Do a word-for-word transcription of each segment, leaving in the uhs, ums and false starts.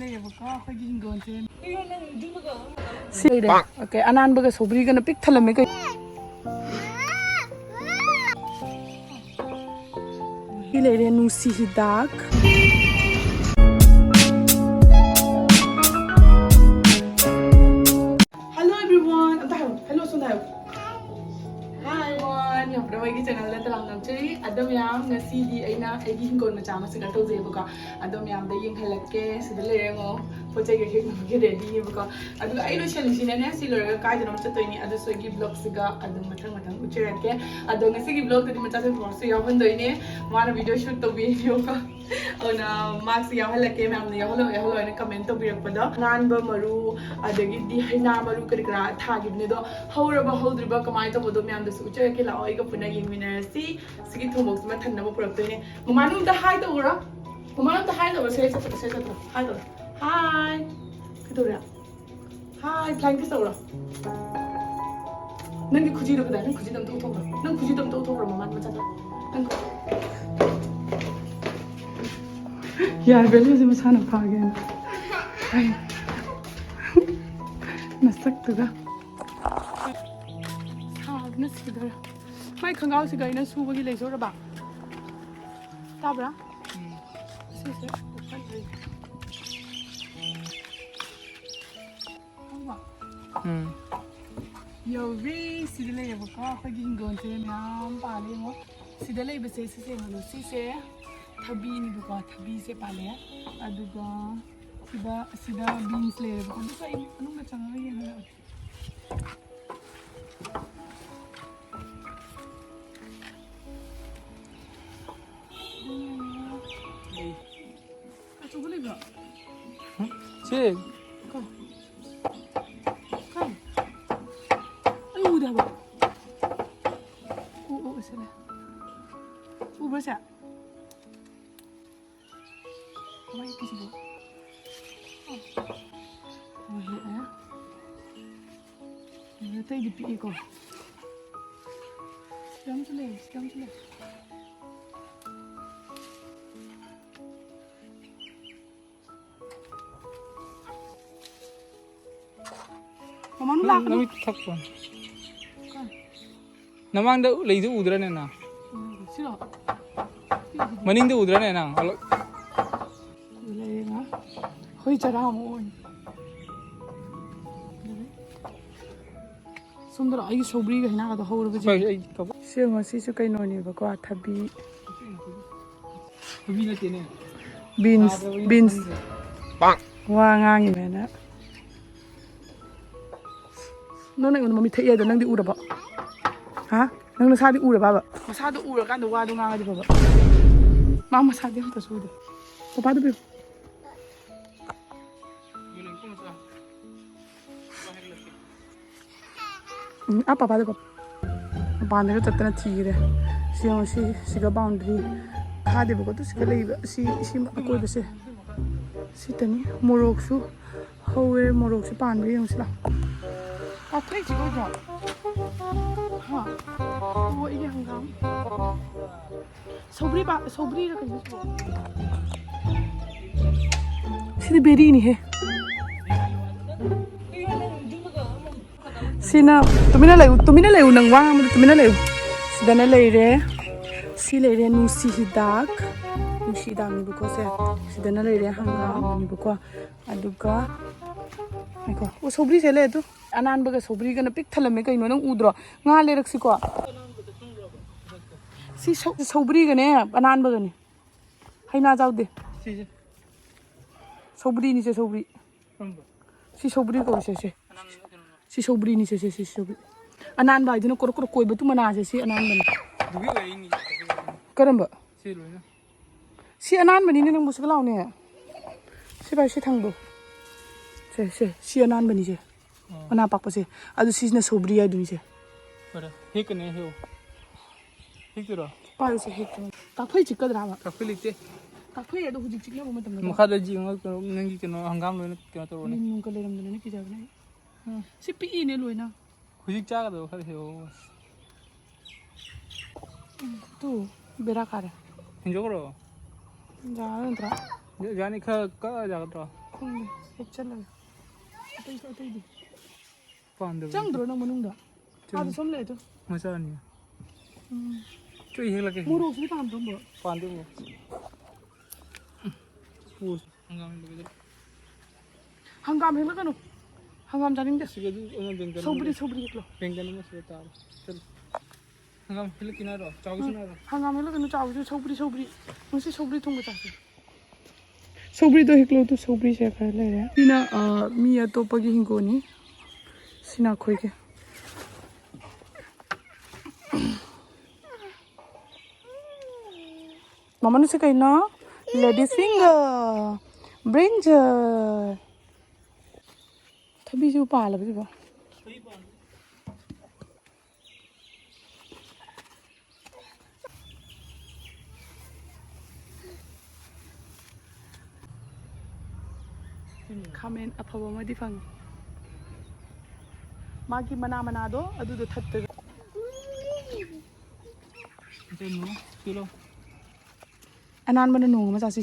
ꯂꯩꯌꯦꯕꯀꯣ ꯑꯩꯈꯣꯏꯒꯤ ꯍꯤꯡꯒꯣꯜꯁꯦ꯫ ꯁꯤ ꯂꯩꯔꯦ꯫ ꯑꯣꯀꯦ, ꯑꯅꯥꯟꯕꯒ ꯁꯧꯒ꯭ꯔꯤꯒꯅ ꯄꯤꯛ ꯊꯜꯂꯝꯃꯦ ꯀꯩ꯫ ꯁꯤ ꯂꯩꯔꯦ ꯅꯨꯡꯁꯤ ꯍꯤꯗꯥꯛ꯫ Hello everyone. ꯑꯝꯇ ꯍꯥꯏꯌꯣ꯫ Hello ꯁꯣꯝꯗ ꯍꯥꯏꯌꯣ꯫ Hi everyone. ꯌꯥꯝ ꯐꯖꯕ ꯑꯩꯒꯤ channelꯗ ꯇꯔꯥꯝꯅ ꯑꯣꯛꯆꯔꯤ꯫ ꯑꯗꯣ ꯃꯌꯥꯝ, ꯉꯁꯤꯗꯤ ꯑꯩꯅ ꯑꯩꯒꯤ ꯍꯤꯡꯒꯣꯜ ꯃꯆꯥ ꯑꯃ ꯁꯤꯗ ꯇꯧꯖꯩꯕꯀꯣ꯫ ꯑꯗꯣ ꯃꯌꯥꯝꯗ ꯌꯦꯡꯍꯜꯂꯛꯀꯦ꯫ ꯁꯤꯗ ꯂꯩꯔꯦ ꯌꯦꯡꯉꯣ꯫ ꯄꯣꯠ ꯆꯩꯒ ꯍꯦꯛꯅꯕꯒꯤ readyꯅꯦꯕꯀꯣ꯫ ꯑꯗꯨꯒ ꯑꯩ ꯂꯣꯏꯁꯤꯜꯂꯤꯁꯤꯅꯅꯦ, ꯁꯤ ꯂꯣꯏꯔꯒ ꯀꯥꯏꯗꯅꯣ ꯑꯃ ꯆꯠꯇꯣꯏꯅꯤ꯫ ꯑꯗꯨꯁꯨ ꯑꯩꯒꯤ vlogꯁꯤꯒ ꯑꯗꯨꯝ ꯃꯊꯪ ꯃꯊꯪ ꯎꯠꯆꯔꯛꯀꯦ꯫ ꯑꯗꯣ ꯉꯁꯤꯒꯤ vlogꯇꯗꯤ ꯃꯆꯥ ꯊꯣꯏꯕꯤꯃꯛꯁꯨ ꯌꯥꯎꯍꯟꯗꯣꯏꯅꯦ꯫ ꯃꯥꯅ video shoot ꯇꯧꯕꯤꯌꯦꯕꯀꯣ꯫ ꯑꯗꯨꯅ ꯃꯥꯁꯨ ꯌꯥꯎꯍꯜꯂꯛꯀꯦ꯫ ꯃꯌꯥꯝꯅ "ꯌꯥꯎꯍꯜꯂꯛꯑꯣ, ꯌꯥꯎꯍꯜꯂꯛꯑꯣ" ꯍꯥꯏꯅ comment ꯇꯧꯕꯤꯔꯛꯄꯗꯣ꯫ ꯑꯅꯥꯟꯕ ꯃꯔꯨ, ꯑꯗꯒꯤꯗꯤ ꯍꯩꯅꯥ ꯃꯔꯨ ꯀꯔꯤ ꯀꯔꯥ ꯊꯥꯈꯤꯕꯅꯦ꯫ ꯑꯗꯣ ꯍꯧꯔꯕ ꯍꯧꯗ꯭ꯔꯤꯕ ꯀꯃꯥꯏꯅ ꯇꯧꯕꯗꯣ ꯃꯌꯥꯝꯗꯁꯨ ꯎꯠꯆꯔꯛꯀꯦ꯫ ꯂꯥꯛꯑꯣ, ꯑꯩꯒ ꯄꯨꯟꯅ ꯌꯦꯡꯃꯤꯟꯅꯔꯁꯤ꯫ ꯁꯤꯒꯤ ꯊꯣꯡꯕꯣꯛꯁꯤꯃ ꯊꯟꯅꯕ ꯄꯨꯔꯛꯇꯣꯏꯅꯦ꯫ ꯃꯃꯥ, ꯅꯪ ꯑꯝꯇ hi ꯇꯧꯔꯣ꯫ ꯃꯃꯥ, ꯅꯪ ꯑꯝꯇ hi ꯇꯧꯔꯣ꯫ ꯁꯦ, ꯁꯦ, ꯁꯦ, ꯁꯦ, ꯁꯦ, hi ꯇꯧꯔꯣ꯫ Hi꯫ ꯀꯩꯗꯧꯔꯦ? Hi, flying kiss ꯇꯧꯔꯣ꯫ ꯅꯪꯒꯤ ꯈꯨꯖꯤꯗꯣ ꯀꯗꯥꯏ? ꯅꯪ ꯈꯨꯖꯤꯗꯣ ꯑꯝꯇ ꯎꯠꯊꯣꯛꯈ꯭ꯔꯣ꯫ ꯅꯪ ꯈꯨꯖꯤꯗꯣ ꯑꯝꯇ ꯎꯠꯊꯣꯛꯈ꯭ꯔꯣ, ꯃꯃꯥ ꯃꯆꯥꯗ꯫ ꯅꯪ ꯌꯥꯔꯦ, ꯕꯦꯂꯨꯁꯦ ꯃꯁꯥꯅ ꯐꯥꯒꯦꯅ꯫ ꯍꯥꯏ꯫ ꯃꯁꯛꯇꯨꯒ꯫ ꯁꯥꯕꯅ ꯁꯤꯗꯣꯔꯦ꯫ ꯃꯥꯏ ꯈꯣꯡꯒ꯭ꯔꯥꯎꯁꯤꯒ ꯑꯩꯅ ꯁꯨꯕꯒꯤ ꯂꯩꯖꯧꯔꯕ? ꯇꯥꯕ꯭ꯔꯥ? ꯁꯤꯁꯦ ꯄꯨꯈꯠꯂꯦ꯫ ꯈꯪꯕ꯭ꯔꯥ? ꯎꯝ꯫ ꯌꯧꯔꯦ꯫ ꯁꯤꯗ ꯂꯩꯌꯦꯕꯀꯣ, ꯑꯩꯈꯣꯏꯒꯤ ꯍꯤꯡꯒꯣꯜꯁꯦ ꯃꯌꯥꯝ ꯄꯥꯜꯂꯦ ꯌꯦꯡꯉꯣ꯫ ꯁꯤꯗ ꯂꯩꯕꯁꯦ ꯁꯤꯁꯦ ꯌꯦꯡꯉꯣ꯫ ꯁꯤꯁꯦ ꯊꯕꯤꯅꯦꯕꯀꯣ, ꯊꯕꯤꯁꯦ ꯄꯥꯜꯂꯦ꯫ ꯑꯗꯨꯒ ꯁꯤꯗ, ꯁꯤꯗ beans ꯂꯩꯔꯦꯕꯀꯣ꯫ ꯑꯗꯨꯁꯨ ꯑꯩ ꯃꯅꯨꯡꯗ ꯆꯪꯉꯒ ꯌꯦꯡꯍꯜꯂꯛꯑꯒꯦ꯫ ꯑꯆꯧꯕ ꯂꯩꯕ꯭ꯔꯣ? ꯁꯤ꯫ ꯀꯥꯏ? ꯀꯥꯏ? ꯑꯩ ꯎꯗꯦ ꯍꯥꯏꯕ꯫ ꯑꯣ, ꯑꯣ, ꯑꯣ, ꯁꯤ ꯂꯩ꯫ ꯎꯕ꯭ꯔꯥ ꯁꯦ? ꯀꯃꯥꯏꯅ ꯇꯧꯁꯤꯕꯣ? ꯑꯣ꯫ ꯍꯣꯏ, ꯍꯣꯏ, ꯑꯦ꯫ ꯑꯦ, ꯑꯇꯩꯗꯤ ꯄꯤꯛꯏꯀꯣ꯫ ꯁꯤꯗ ꯑꯃꯁꯨ ꯂꯩ, ꯁꯤꯗ ꯑꯃꯁꯨ ꯂꯩ꯫ ꯃꯃꯥꯡ ꯅꯪ ꯂꯥꯛꯀꯅꯨ꯫ ꯅꯃꯤꯠ ꯊꯛꯄ꯫ ꯀꯥꯏ? ꯅꯃꯥꯡꯗ ꯂꯩꯗꯨ ꯎꯗ꯭ꯔꯅꯦ ꯅꯪ? ꯎꯝ, ꯁꯤꯔꯣ? ꯃꯅꯤꯡꯗ ꯎꯗ꯭ꯔꯅꯦ ꯅꯪ? ꯑꯂꯣ-, ꯂꯩꯌꯦ ꯉꯥ꯫ ꯑꯩꯈꯣꯏ ꯆꯔꯥ ꯑꯃ ꯑꯣꯏꯅ꯫ ꯁꯣꯝꯗꯔꯣ ꯑꯩꯒꯤ ꯁꯧꯒ꯭ꯔꯤꯒ ꯍꯩꯅꯥꯒꯗꯣ ꯍꯧꯔꯕꯁꯦ? ꯍꯣꯏ, ꯑꯩ ꯀꯕꯣꯛ-, ꯁꯤ ꯌꯦꯡꯉꯣ, ꯁꯤꯁꯨ ꯀꯩꯅꯣꯅꯦꯕꯀꯣ, ꯊꯕꯤ꯫ ꯊꯕꯤ ꯅꯠꯇꯦꯅꯦ꯫ ꯕꯤꯟꯁ, ꯊꯥꯗꯕꯒꯤ ꯕꯤꯟꯁ꯫ ꯃꯈꯜꯁꯦ꯫ ꯋꯥ ꯉꯥꯡꯉꯤꯅꯦꯅ꯫ ꯅꯪꯅ ꯑꯩꯉꯣꯟꯗ ꯃꯃꯤꯠ ꯊꯛꯑꯦ ꯍꯥꯏꯗꯣ ꯅꯪꯗꯤ ꯎꯔꯕꯣ? ꯍꯥ? ꯅꯪ ꯅꯁꯥꯗꯤ ꯎꯔꯕꯕ? ꯃꯁꯥꯗꯣ ꯎꯔꯀꯥꯟꯗ ꯋꯥꯗꯣ ꯉꯥꯡꯉꯗꯤ ꯐꯕ꯫ ꯃꯥ ꯃꯁꯥꯗꯤ ꯑꯝꯇꯁꯨ ꯎꯗꯦ꯫ ꯄꯄꯥꯗꯨ ꯄꯤꯌꯨ꯫ ꯎꯝ, ꯑꯥ, ꯄꯄꯥꯗꯨ ꯄꯤꯌꯨ꯫ ꯃꯄꯥꯟꯗꯒ ꯆꯠꯇꯅ ꯊꯤꯈ꯭ꯔꯦ꯫ ꯁꯤ ꯌꯦꯡꯉꯣ, ꯁꯤ, ꯁꯤꯒ ꯕꯥꯎꯟꯗꯔꯤ ꯈꯥꯗꯦꯕꯀꯣ, ꯑꯗꯨ ꯁꯤꯒ ꯂꯩꯕ, ꯁꯤ, ꯁꯤ ꯑꯀꯣꯏꯕꯁꯦ꯫ ꯁꯤꯇꯅꯤ꯫ ꯃꯣꯔꯣꯛꯁꯨ ꯍꯧꯋꯦ, ꯃꯣꯔꯣꯛꯁꯦ ꯄꯥꯟꯕ꯭ꯔꯥ ꯌꯦꯡꯉꯨꯁꯤ ꯂꯥꯎ꯫ ꯀꯥꯐꯩ ꯆꯤꯛꯑꯣꯏꯗ꯭ꯔꯣ? ꯍꯥ? ꯑꯣ, ꯑꯩꯒꯤ ꯍꯪꯒꯥꯝ꯫ ꯁꯧꯒ꯭ꯔꯤ ꯄꯥ-, ꯁꯧꯒ꯭ꯔꯤꯔ ꯀꯩꯅꯣ ꯁꯤꯕꯣ? ꯁꯤꯗꯤ ꯕꯦꯔꯤꯅꯤꯍꯦ꯫ ꯁꯤꯅ, ꯇꯨꯃꯤꯟꯅ ꯂꯩꯌꯨ, ꯇꯨꯃꯤꯟꯅ ꯂꯩꯌꯨ, ꯅꯪ ꯋꯥ ꯉꯥꯡꯕꯗ ꯇꯨꯃꯤꯟꯅ ꯂꯩꯌꯨ꯫ ꯁꯤꯗꯅ ꯂꯩꯔꯦ, ꯁꯤ ꯂꯩꯔꯦ ꯅꯨꯡꯁꯤ ꯍꯤꯗꯥꯛ, ꯅꯨꯡꯁꯤ ꯍꯤꯗꯥꯛꯅꯦꯕꯀꯣ ꯁꯦ꯫ ꯁꯤꯗꯅ ꯂꯩꯔꯦ ꯍꯪꯒꯥꯝꯅꯦꯕꯀꯣ꯫ ꯑꯗꯨꯒ, ꯉꯥꯏꯈꯣ꯫ ꯑꯣ, ꯁꯧꯒ꯭ꯔꯤꯁꯦ ꯂꯩ ꯑꯗꯨ꯫ ꯑꯅꯥꯟꯕꯒ ꯁꯧꯒ꯭ꯔꯤꯒꯅ ꯄꯤꯛ ꯊꯜꯂꯝꯃꯦ ꯀꯩꯅꯣ, ꯅꯪ ꯎꯗ꯭ꯔꯣ? ꯉꯥ ꯂꯩꯔꯛꯁꯤꯀꯣ꯫ ꯁꯤ ꯁꯧ-, ꯁꯧꯒ꯭ꯔꯤꯒꯅꯦ, ꯑꯅꯥꯟꯕꯒꯅꯤ꯫ ꯍꯩꯅꯥ ꯆꯥꯎꯗꯦ꯫ ꯁꯤꯁꯦ꯫ ꯁꯧꯒ꯭ꯔꯤꯅꯤꯁꯦ, ꯁꯧꯒ꯭ꯔꯤ꯫ ꯀꯔꯝꯕ? ꯁꯤ ꯁꯧꯒ꯭ꯔꯤ ꯀꯧꯏꯁꯦ, ꯁꯦ꯫ ꯑꯅꯥꯟꯕ ꯀꯩꯅꯣ? ꯁꯤ ꯁꯧꯒ꯭ꯔꯤꯅꯤꯁꯦ, ꯁꯦ, ꯁꯤ ꯁꯧꯒ꯭ꯔꯤ꯫ ꯑꯅꯥꯟꯕ ꯍꯥꯏꯗꯨꯅ ꯀꯣꯔꯣꯛ ꯀꯣꯔꯣꯛ ꯀꯣꯏꯕꯗꯨ ꯃꯅꯥꯁꯦ, ꯁꯤ ꯑꯅꯥꯟꯕꯅꯤ꯫ ꯑꯗꯨꯒꯤ ꯑꯣꯏꯔꯛꯏꯅꯤ꯫ ꯀꯔꯝꯕ? ꯁꯤ ꯂꯣꯏꯅ꯫ ꯁꯤ ꯑꯅꯥꯟꯕꯅꯤꯅꯦ ꯅꯪꯕꯨ, ꯁꯤꯒ ꯂꯥꯎꯅꯦ꯫ ꯁꯤ ꯚꯥꯏ, ꯁꯤ ꯊꯪꯕꯣ꯫ ꯁꯦ, ꯁꯦ, ꯁꯤ ꯑꯅꯥꯟꯕꯅꯤ ꯁꯦ꯫ ꯑꯣ꯫ ꯃꯅꯥ ꯄꯥꯛꯄꯁꯦ꯫ ꯑꯗꯨ ꯁꯤꯁꯤꯅ ꯁꯧꯒ꯭ꯔꯤ ꯍꯥꯏꯗꯨꯅꯤ ꯁꯦ꯫ ꯐꯔꯦ, ꯍꯦꯛꯀꯅꯤ, ꯍꯦꯛꯑꯣ꯫ ꯍꯦꯛꯇꯣꯏꯔꯣ? ꯄꯥꯏꯌꯨꯁꯦ, ꯍꯦꯛꯀꯦ꯫ ꯀꯥꯐꯩ ꯆꯤꯛꯀꯗ꯭ꯔꯥꯕ? ꯀꯥꯐꯩ ꯂꯩꯇꯦ꯫ ꯀꯥꯐꯩ ꯑꯗꯣ ꯍꯧꯖꯤꯛ ꯆꯤꯛꯅꯕ ꯃꯇꯝ ꯅꯠꯇ꯭ꯔꯣ? ꯃꯈꯥꯗ ꯌꯦꯡꯉꯒ ꯀꯩꯅꯣ, ꯅꯪꯒꯤ ꯀꯩꯅꯣ ꯍꯪꯒꯥꯝ ꯂꯣꯏꯅ ꯀꯩꯅꯣ ꯇꯧꯔꯣꯅꯦ꯫ ꯂꯤꯟ ꯅꯨꯡꯒ ꯂꯩꯔꯝꯗꯅꯅꯦ ꯀꯤꯖꯕꯅꯦ ꯑꯩ꯫ ꯎꯝ꯫ ꯁꯤ ꯄꯤꯛꯏꯅꯦ ꯂꯣꯏꯅ꯫ ꯍꯧꯖꯤꯛ ꯆꯥꯒꯗꯕ ꯈꯔ ꯍꯦꯛꯑꯣ꯫ ꯎꯝ, ꯇꯨ, ꯕꯦꯔꯥ ꯀꯥꯔꯦ꯫ ꯍꯦꯟꯖꯧꯔꯣ? ꯌꯥꯔ ꯅꯠꯇ꯭ꯔꯣ? ꯌꯥꯅꯤ, ꯈꯔ ꯀꯛꯑ ꯌꯥꯒꯗ꯭ꯔꯣ? ꯈꯪꯗꯦ, ꯍꯦꯛꯆꯜꯂꯒꯦ꯫ ꯑꯇꯩ, ꯑꯇꯩꯗꯤ? ꯄꯥꯟꯗꯕ ꯆꯪꯗ꯭ꯔꯣ ꯅꯪ ꯃꯅꯨꯡꯗ? ꯆꯪ- ꯑꯥꯗ ꯁꯨꯝ ꯂꯩꯗꯣ꯫ ꯃꯆꯥꯅꯤ꯫ ꯎꯝ꯫ ꯆꯨꯏ ꯍꯦꯛꯂꯛꯀꯦ꯫ ꯃꯣꯔꯣꯛꯁꯤꯗꯤ ꯄꯥꯟꯗ꯭ꯔꯣ ꯃꯣꯔꯣꯛ? ꯄꯥꯟꯗꯦ ꯃꯣꯔꯣꯛ꯫ ꯄꯨ꯫ ꯍꯪꯒꯥꯝ ꯍꯦꯛꯂꯛꯀꯦ꯫ ꯍꯪꯒꯥꯝ ꯍꯦꯛꯂꯛꯀꯅꯨ꯫ ꯍꯪꯒꯥꯝ ꯆꯥꯅꯤꯡꯗꯦ꯫ ꯁꯤꯒ ꯑꯗꯨ ꯑꯃ ꯕꯦꯡꯒꯟ ꯁꯧꯒ꯭ꯔꯤ, ꯑꯃ ꯁꯧꯒ꯭ꯔꯤ ꯍꯦꯛꯂꯣ꯫ ꯕꯦꯡꯒꯟ ꯑꯃ ꯁꯤꯗ ꯇꯥꯔꯦ꯫ ꯆꯠꯂꯣ꯫ ꯍꯪꯒꯥꯝ ꯍꯦꯛꯂꯛꯀꯦ ꯍꯥꯏꯔꯣ? ꯆꯥꯎꯁꯤ ꯍꯥꯏꯔꯣ? ꯍꯪꯒꯥꯝ ꯍꯦꯛꯂꯛꯀꯅꯨ, ꯆꯥꯎꯁꯤ꯫ ꯁꯧꯒ꯭ꯔꯤ, ꯁꯧꯒ꯭ꯔꯤ꯫ ꯉꯁꯤ ꯁꯧꯒ꯭ꯔꯤ ꯊꯣꯡꯕ ꯆꯥꯁꯤ꯫ ꯁꯧꯒ꯭ꯔꯤꯗꯣ ꯍꯦꯛꯂꯣ, ꯑꯗꯨ ꯁꯧꯒ꯭ꯔꯤꯁꯦ ꯈꯔ ꯂꯩꯔꯦ꯫ ꯁꯤꯅ, ꯑ, ꯃꯤ ꯑꯇꯣꯞꯄꯒꯤ ꯍꯤꯡꯒꯣꯜꯅꯤ꯫ ꯁꯤꯅ ꯑꯩꯈꯣꯏꯒꯤ꯫ ꯃꯃꯥ, ꯅꯪꯁꯦ ꯀꯩꯅꯣ? Ladies finger, brinjal꯫ ꯊꯕꯤꯁꯨ ꯄꯥꯜꯂꯕ ꯁꯤꯕꯣ? ꯈꯥꯃꯦꯟ ꯑꯐꯕ ꯑꯃꯗꯤ ꯐꯪꯉꯤ꯫ ꯃꯥꯒꯤ ꯃꯅꯥ ꯃꯅꯥꯗꯣ ꯑꯗꯨꯗꯣ ꯊꯠꯇꯣꯏꯕ꯫ ꯀꯩꯅꯣ? ꯄꯤꯔꯣ꯫ ꯑꯅꯥꯟꯕꯅ ꯅꯣꯡ ꯑꯃ ꯆꯥꯁꯤ꯫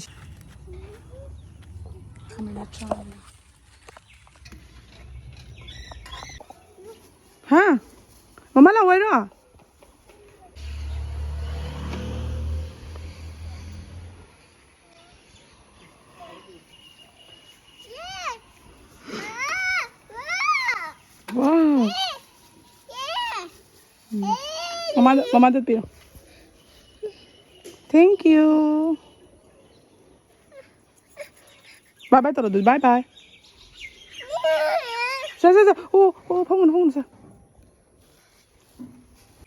ꯈꯥꯃꯦꯟ ꯑꯁꯥꯡꯕ꯫ ꯍꯥ? ꯃꯃꯥ ꯂꯥꯛꯑꯣ ꯍꯥꯏꯔꯣ? Wow. ꯎꯝ꯫ ꯃꯃꯥꯗ, ꯃꯃꯥꯗ ꯄꯤꯔꯣ꯫ Thank you. Bye bye ꯇꯧꯔꯣ ꯑꯗꯨꯗꯤ, bye bye. ꯁꯦ, ꯁꯦ, ꯁꯦ. ꯑꯣ, ꯑꯣ, ꯐꯝꯒꯅꯨ, ꯐꯝꯒꯅꯨ, ꯁꯦ.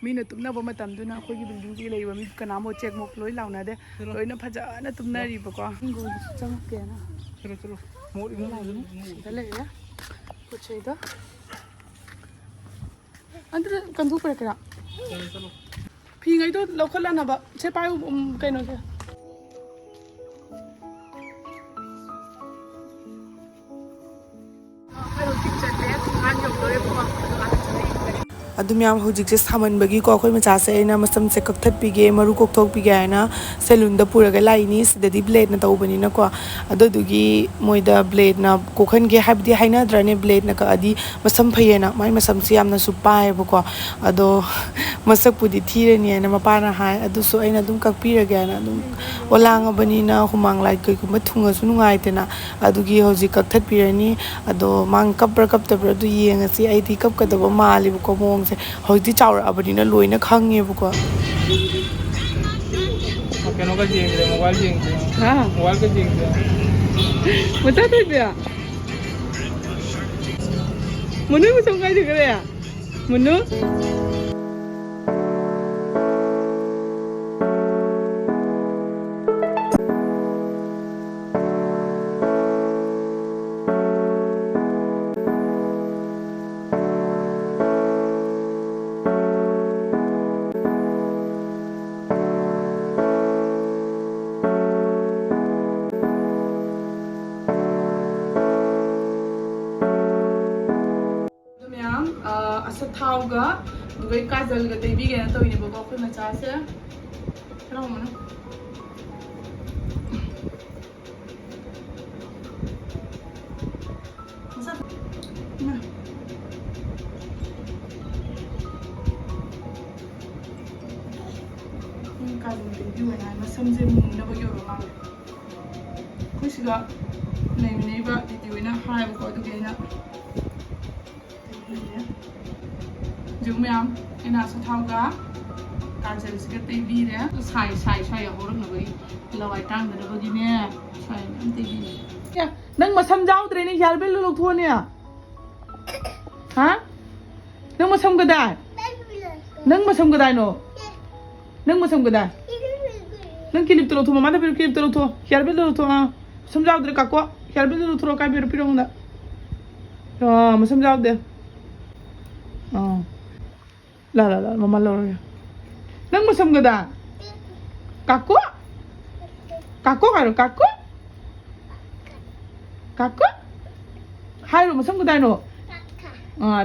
ꯃꯤꯅ ꯇꯨꯝꯅꯕ ꯃꯇꯝꯗꯨꯅ ꯑꯩꯈꯣꯏꯒꯤ buildingꯁꯤꯒꯤ ꯂꯩꯔꯤꯕ ꯃꯤ ꯀꯅꯥꯝ ꯃꯣꯠ ꯆꯦꯛ ꯃꯣꯛ ꯂꯣꯏ ꯂꯥꯎꯅꯗꯦ꯫ ꯆꯠꯂꯣ꯫ ꯂꯣꯏꯅ ꯐꯖꯅ ꯇꯨꯝꯅꯔꯤꯕꯀꯣ꯫ ꯍꯤꯡꯒꯣꯜꯗꯁꯨ ꯆꯪꯉꯛꯀꯦꯅ꯫ ꯆꯠꯂꯣ, ꯆꯠꯂꯣ꯫ ꯃꯣꯠ ꯏꯃꯨꯡ ꯂꯥꯛꯏꯅꯦ꯫ ꯁꯤꯗ ꯂꯩꯔꯦ꯫ ꯄꯣꯠ ꯆꯩꯗꯣ꯫ ꯑꯗꯨꯗ ꯀꯟꯊꯣꯛꯄꯤꯔꯛꯀꯦꯔꯥ? ꯆꯠꯂꯣ, ꯆꯠꯂꯣ꯫ ꯐꯤꯉꯩꯗꯣ ꯂꯧꯈꯠꯂꯛꯅꯕ꯫ ꯁꯦ ꯄꯥꯏꯌꯨ, ꯎꯝ, ꯀꯩꯅꯣꯁꯦ꯫ ꯑꯩꯈꯣꯏ ꯍꯧꯖꯤꯛ ꯆꯠꯂꯦ꯫ ꯗꯨꯀꯥꯟ ꯌꯧꯗꯣꯔꯦꯕꯀꯣ꯫ ꯑꯗꯣ ꯑꯥꯗ ꯆꯠꯂ ꯌꯦꯡꯒꯅꯤ꯫ ꯑꯗꯨ ꯃꯌꯥꯝ, ꯍꯧꯖꯤꯛꯁꯦ ꯁꯥꯃꯟꯕꯒꯤꯀꯣ, ꯑꯩꯈꯣꯏ ꯃꯆꯥꯁꯦ ꯑꯩꯅ ꯃꯁꯝꯁꯦ ꯀꯛꯊꯠꯄꯤꯒꯦ, ꯃꯔꯨ ꯀꯣꯛꯊꯣꯛꯄꯤꯒꯦ ꯍꯥꯏꯅ ꯁꯦꯂꯨꯟꯗ ꯄꯨꯔꯒ ꯂꯥꯛꯏꯅꯤ꯫ ꯁꯤꯗꯗꯤ ꯕ꯭ꯂꯦꯗꯅ ꯇꯧꯕꯅꯤꯅꯀꯣ꯫ ꯑꯗꯨꯗꯨꯒꯤ ꯃꯣꯏꯗ ꯕ꯭ꯂꯦꯗꯅ ꯀꯣꯛꯍꯟꯒꯦ ꯍꯥꯏꯕꯗꯤ ꯍꯥꯏꯅꯗ꯭ꯔꯅꯦ, ꯕ꯭ꯂꯦꯗꯅ ꯀꯛꯑꯗꯤ ꯃꯁꯝ ꯐꯩꯌꯦꯅ꯫ ꯃꯥꯏ ꯃꯁꯝꯁꯦ ꯌꯥꯝꯅꯁꯨ ꯄꯥꯏꯌꯦꯕꯀꯣ꯫ ꯑꯗꯣ ꯃꯁꯛꯄꯨꯗꯤ ꯊꯤꯔꯅꯤ ꯍꯥꯏꯅ ꯃꯄꯥꯅ ꯍꯥꯏ, ꯑꯗꯨꯁꯨ ꯑꯩꯅ ꯑꯗꯨꯝ ꯀꯛꯄꯤꯔꯒꯦ ꯍꯥꯏꯅ꯫ ꯑꯗꯨꯝ ꯑꯣꯂꯥꯡꯉꯕꯅꯤꯅ ꯍꯨꯃꯥꯡ ꯂꯥꯏ ꯀꯩꯒꯨꯝꯕ ꯊꯨꯡꯉꯁꯨ ꯅꯨꯡꯉꯥꯏꯇꯦꯅ꯫ ꯑꯗꯨꯒꯤ ꯍꯧꯖꯤꯛ ꯀꯛꯊꯠꯄꯤꯔꯅꯤ꯫ ꯑꯗꯣ ꯃꯥ ꯀꯞꯄ꯭ꯔꯥ ꯀꯞꯇꯕ꯭ꯔꯥ ꯑꯗꯨ ꯌꯦꯡꯉꯁꯤ꯫ ꯑꯩꯗꯤ ꯀꯞꯀꯗꯕ ꯃꯥꯜꯂꯦꯕꯀꯣ ꯃꯑꯣꯡꯁꯦ꯫ ꯍꯧꯖꯤꯛꯇꯤ ꯆꯥꯎꯔꯛꯑꯕꯅꯤꯅ ꯂꯣꯏꯅ ꯈꯪꯉꯦꯕꯀꯣ꯫ ꯀꯩꯅꯣꯒ ꯌꯦꯡꯗ꯭ꯔꯦ, ꯃꯣꯕꯥꯏꯜ ꯌꯦꯡꯗ꯭ꯔꯦ꯫ ꯍꯥ? ꯃꯣꯕꯥꯏꯜꯒ ꯌꯦꯡꯗ꯭ꯔꯦ꯫ ꯃꯆꯥ ꯊꯣꯏꯕꯤ꯫ ꯃꯅꯨꯡ ꯃꯁꯝ ꯀꯥꯏ ꯆꯠꯈ꯭ꯔꯦ? ꯃꯅꯨꯡ꯫ ꯑꯗꯨ ꯃꯌꯥꯝ, ꯑ, ꯑꯁ ꯊꯥꯎꯒ ꯑꯗꯨꯒ ꯀꯥꯖꯜꯒ ꯇꯩꯕꯤꯒꯦꯅ ꯇꯧꯔꯤꯅꯦꯕꯀꯣ ꯑꯩꯈꯣꯏ ꯃꯆꯥꯁꯦ꯫ ꯍꯔꯥꯎꯃꯅ꯫ ꯃꯁꯛ-, ꯏꯃꯥ꯫ ꯎꯝ, ꯀꯥꯖꯜ ꯇꯩꯕꯤꯌꯨ ꯍꯥꯏꯅ ꯃꯁꯝꯁꯦ ꯃꯨꯅꯕꯒꯤ ꯑꯣꯏꯕ ꯃꯥꯜꯂꯦ꯫ ꯑꯩꯈꯣꯏ ꯁꯤꯗ ꯂꯩꯃꯤꯟꯅꯩꯕ ꯗꯤꯗꯤ ꯍꯣꯏꯅ ꯍꯥꯏꯕꯀꯣ, ꯑꯗꯨꯒꯤ ꯑꯩꯅ ꯇꯩꯕꯤꯔꯦ꯫ ꯍꯧꯖꯤꯛ ꯃꯌꯥꯝ ꯑꯩꯅ ꯑꯁ ꯊꯥꯎꯒ ꯀꯥꯖꯜꯁꯤꯒ ꯇꯩꯕꯤꯔꯦ꯫ ꯁꯥꯏ, ꯁꯥꯏ, ꯁ꯭ꯋꯥꯏ ꯌꯧꯍꯧꯔꯛꯅꯕꯒꯤ, ꯂꯋꯥꯏ ꯇꯥꯡꯗꯅꯕꯒꯤꯅꯦ ꯁ꯭ꯋꯥꯏ ꯃꯌꯥꯝ ꯇꯩꯕꯤꯔꯦ꯫ ꯑꯦ, ꯅꯪ ꯃꯁꯝ ꯌꯥꯎꯗ꯭ꯔꯦꯅꯦ, ꯍꯤꯌꯥꯔ ꯕꯦꯜꯗꯣ ꯂꯧꯊꯣꯛꯑꯣꯅꯦ꯫ ꯍꯥ? ꯅꯪ ꯃꯁꯝ ꯀꯗꯥꯏ? ꯅꯪ ꯃꯁꯝ ꯀꯗꯥꯏꯅꯣ? ꯅꯪ ꯃꯁꯝ ꯀꯗꯥꯏ? ꯅꯪ ꯀꯤꯂꯤꯞꯇꯣ ꯂꯧꯊꯣꯛ, ꯃꯃꯥꯗ ꯄꯤꯔꯣ, ꯀꯤꯂꯤꯞꯇꯣ ꯂꯧꯊꯣꯛ, ꯍꯤꯌꯥꯔ ꯕꯦꯜꯗꯣ ꯂꯧꯊꯣꯛ꯫ ꯑꯥ, ꯃꯁꯝ ꯌꯥꯎꯗ꯭ꯔꯦ, ꯀꯥꯀꯣ꯫ ꯍꯤꯌꯥꯔ ꯕꯦꯜꯗꯣ ꯂꯧꯊꯣꯔꯛꯑꯣ, ꯀꯥꯏ ꯄꯤꯔꯣ, ꯄꯤꯔꯣ ꯑꯩꯉꯣꯟꯗ꯫ ꯑꯥ, ꯃꯁꯝ ꯌꯥꯎꯗꯦ꯫ ꯑꯥ꯫ ꯂꯥ, ꯂꯥ, ꯂꯥ, ꯃꯃꯥ ꯂꯧꯔꯒꯦ꯫ ꯅꯪ ꯃꯁꯝ ꯀꯗꯥꯏ? ꯀꯥꯀꯣ? ꯀꯥꯀꯣ ꯍꯥꯏꯔꯣ, ꯀꯥꯀꯣ? ꯀꯥꯀꯣ? ꯍꯥꯏꯔꯣ, ꯃꯁꯝ ꯀꯗꯥꯏꯅꯣ? ꯑꯥ꯫